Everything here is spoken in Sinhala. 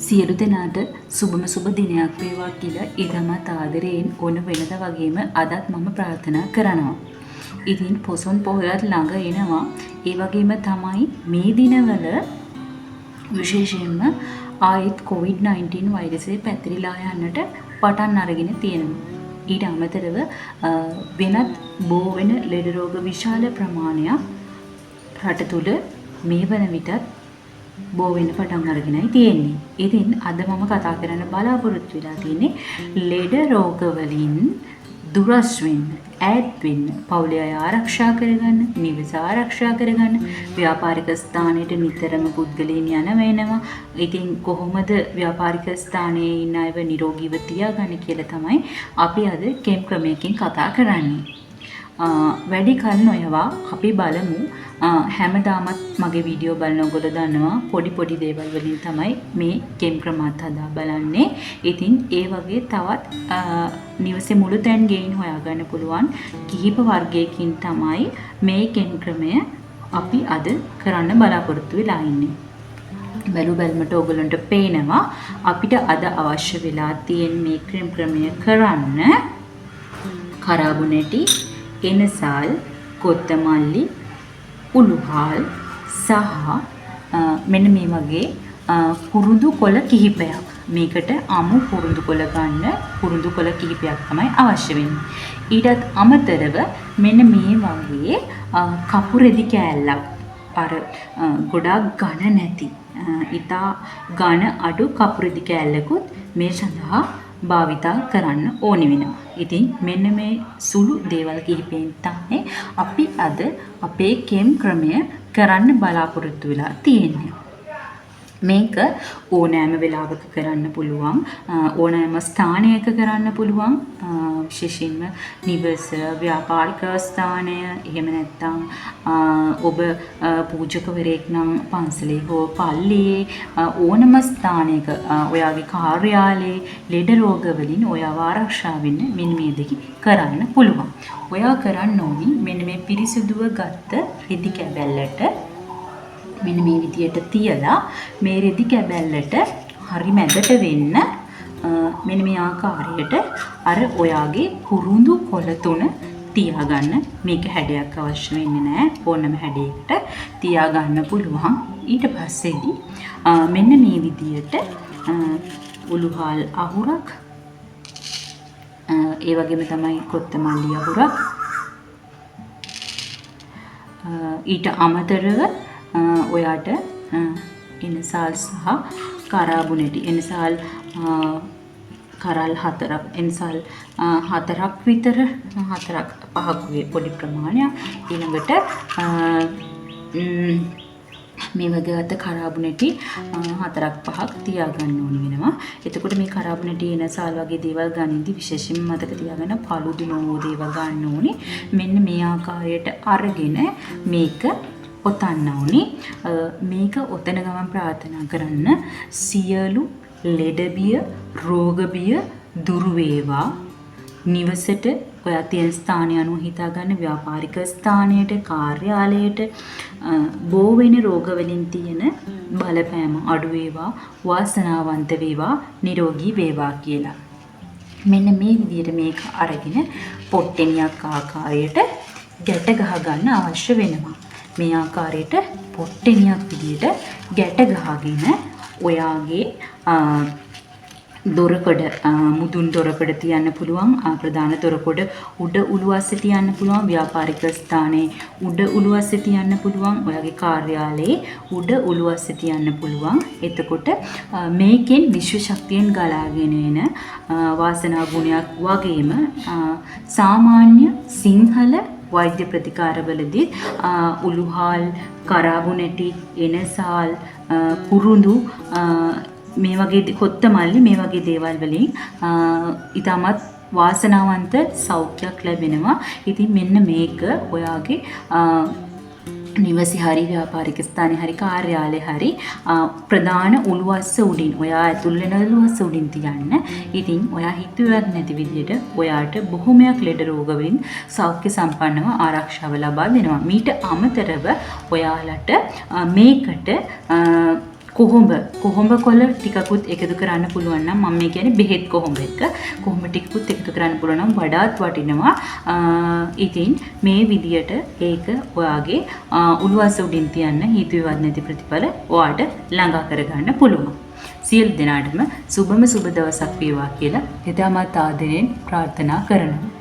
සියලු දෙනාට සුබම සුබ දිනයක් වේවා කියලා ඉතාමත් ආදරයෙන් ඕන වෙනද වගේම අදත් මම ප්‍රාර්ථනා කරනවා. ඉතින් පොසොන් පොහොයත් ළඟ එනවා. ඒ වගේම තමයි මේ දිනවල විශේෂයෙන්ම ආයෙත් කොවිඩ්-19 වෛරසය පැතිරිලා යන්නට පටන් අරගෙන තියෙනවා. ඊට අමතරව වෙනත් බෝ වෙන ලෙඩ රෝග විශාල ප්‍රමාණයක් රට තුල මේ වන විටත් බෝ වෙන්න පටන් අරගෙනයි තියෙන්නේ. ඉතින් අද මම කතා කරන්න බලාපොරොත්තු වෙලා තියෙන්නේ ලෙඩ රෝග වලින් දුරස් වෙන්න, ඈත් වෙන්න, පවුලේ අය ආරක්ෂා කරගන්න, නිවස ආරක්ෂා කරගන්න, ව්‍යාපාරික ස්ථානයට නිතරම පුද්ගලයන් යනවා එනවා. ඉතින් කොහොමද ව්‍යාපාරික ස්ථානයේ ඉන්න අයව නිරෝගීව තියාගන්නේ කියලා තමයි අපි අද කෙම් ක්‍රමයකින් කතා කරන්නේ. වැඩි කල් නොයවා අපි බලමු. හැමදාමත් මගේ වීඩියෝ බලන ඔයගොල්ලෝ දන්නවා පොඩි පොඩි දේවල් වලින් තමයි මේ කෙම් ක්‍රමات හදා බලන්නේ. ඉතින් ඒ වගේ තවත් නිවසේ මුළු තැන් ගෙයින් හොයාගන්න පුළුවන් කිහිප වර්ගයකින් තමයි මේ කෙම් ක්‍රමය අපි අද කරන්න බලාපොරොත්තු වෙලා ඉන්නේ. බැලු බැලමට ඔයගොල්ලන්ට පේනවා අපිට අද අවශ්‍ය වෙලා තියෙන මේ ක්‍රම ක්‍රමය කරන්න කරාබු නැටි, එනසාල්, කොත්තමල්ලි, උළුහාල් සහ මෙන්න මේ වගේ කුරුඳු කොළ කිහිපයක්. මේකට අමු කුරුඳු කොළ ගන්න කුරුඳු කොළ කිහිපයක් තමයි අවශ්‍ය වෙන්නේ. ඊටත් අමතරව මෙන්න මේ වගේ කපුරෙදි කෑල්ලක්, අර ගොඩාක් ඝන නැති ඉතා ඝන අඩු කපුරෙදි කෑල්ලකුත් මේ සඳහා භාවිතා කරන්න ඕනි වෙනවා. ඉතින් මෙන්න මේ සුළු දේවල් කිහිපයෙන් තමයි අපි අද අපේ කෙම් ක්‍රමය කරන්න බලාපොරොත්තු වෙලා තියෙන්නේ. මේක ඕනෑම වෙලාවක කරන්න පුළුවන්, ඕනෑම ස්ථානයක කරන්න පුළුවන්. විශේෂයෙන්ම නිවස, ව්‍යාපාරික ස්ථානය, එහෙම නැත්නම් ඔබ පූජකවරයෙක් නම් පන්සලේ හෝ පල්ලියේ ඕනම ස්ථානයක, ඔයාගේ කාර්යාලයේ ලෙඩ රෝග වලින් ඔයාව ආරක්ෂා වෙන්න මෙන්න මේ දෙක කරන්න පුළුවන්. ඔයා කරන්න ඕනි මෙන්න මේ පිරිසිදුව ගත්ත රෙදි කැබැල්ලට මෙන්න මේ විදියට තියලා මේ රෙදි කැබැල්ලට හරි මැදට වෙන්න මෙන්න මේ ආකාරයට අර ඔයාගේ කුරුඳු කොළ තුන තියාගන්න. මේක හැඩයක් අවශ්‍ය වෙන්නේ නෑ, ඕනම හැඩයකට තියාගන්න පුළුවන්. ඊට පස්සේදී මෙන්න මේ විදියට උළුහාල් අහුරක්, ඒ වගේම තමයි කොත්තමල්ලි අහුරක්, ඊට අමතරව ඔයාට එනසාල් සහ කරාබු නැටි, එනසාල් කරල් හතරක්, එනසාල් හතරක් විතර, හතරක් පහක් වගේ පොඩි ප්‍රමාණයක්. ඊළඟට මේ වගේ ගත්ත කරාබු නැටි හතරක් පහක් තියාගන්න ඕනි වෙනවා. එතකොට මේ කරාබු නැටි, එනසාල් වගේ දේවල් ගනිද්දි විශේෂයෙන්ම මතක තියාගන්න පළුදු නොවූ දේවල් ගන්න ඕනි. මෙන්න මේ ආකාරයට අරගෙන මේක ඔතන්න ඕනි. මේක ඔතන ගමන් ප්‍රාර්ථනා කරන්න, සියලු ලෙඩබිය, රෝගබිය දුරු වේවා. නිවසට, ඔයා තියෙන ස්ථානය අනුව හිතාගන්න, ව්‍යාපාරික ස්ථානයට, කාර්යාලයට බෝ වෙන රෝග වලින් තියෙන බලපෑම අඩු වේවා, වාසනාවන්ත වේවා, නිරෝගී වේවා කියලා. මෙන්න මේ විදිහට මේක අරගෙන පොට්ටෙනියක් ආකාරයට ගැට ගහ ගන්න අවශ්‍ය වෙනවා. මේ ආකාරයට පොට්ටෙනියක් විදිහට ගැට ගහගෙන ඔයාගේ දොරකඩ, මුදුන් දොරකඩ තියන්න පුළුවන්, ප්‍රධාන දොරකඩ උඩ උළුවස්සේ තියන්න පුළුවන්, ව්‍යාපාරික ස්ථානයේ උඩ උළුවස්සේ තියන්න පුළුවන්, ඔයාගේ කාර්යාලයේ උඩ උළුවස්සේ තියන්න පුළුවන්. එතකොට මේකෙන් විශ්ව ශක්තියෙන් ගලාගෙන එන වාසනා ගුණයක් වගේම සාමාන්‍ය සිංහල වෛද්‍ය ප්‍රතිකාරවලදී උළුහාල්, කරාබු නැටි, එනසාල්, කුරුඳු මේ වගේ, කොත්තමල්ලි මේ වගේ දේවල් වලින් ඉතාමත් වාසනාවන්ත සෞඛ්‍යයක් ලැබෙනවා. ඉතින් මෙන්න මේක ඔයාගේ නිවසේ හරි, ව්‍යාපාරික ස්ථානයේ හරි, කාර්යාලයේ හරි ප්‍රධාන උළුවස්ස උඩින්, ඔයා ඇතුල් වෙන උළුවස්ස උඩින් තියන්න. ඉතින් ඔයා හිතුවත් නැති විදිහට ඔයාට බොහොමයක් ලෙඩ රෝග වලින් සෞඛ්‍ය සම්පන්නව ආරක්ෂාව ලබා දෙනවා. මීට අමතරව ඔයාලට මේකට කොහොඹ කොහොඹ කොළ ටිකකුත් එකතු කරන්න පුළුවන් නම්, මම මේ කියන්නේ බෙහෙත් කොහොඹ එක, කොහොඹ ටිකකුත් එකතු කරන්න පුළුවන් නම් වඩාත් වටිනවා. ඉතින් මේ විදියට ඒක ඔයාගේ උළුවස්ස උඩින් තියන්න, හිතුවේවත් නැති ප්‍රතිඵල ඔයාට ළඟා කරගන්න පුළුවන්. සියලු දෙනාටම සුබම සුබ දවසක් වේවා කියලා ඉතාමත් ආදරයෙන් ප්‍රාර්ථනා කරනවා.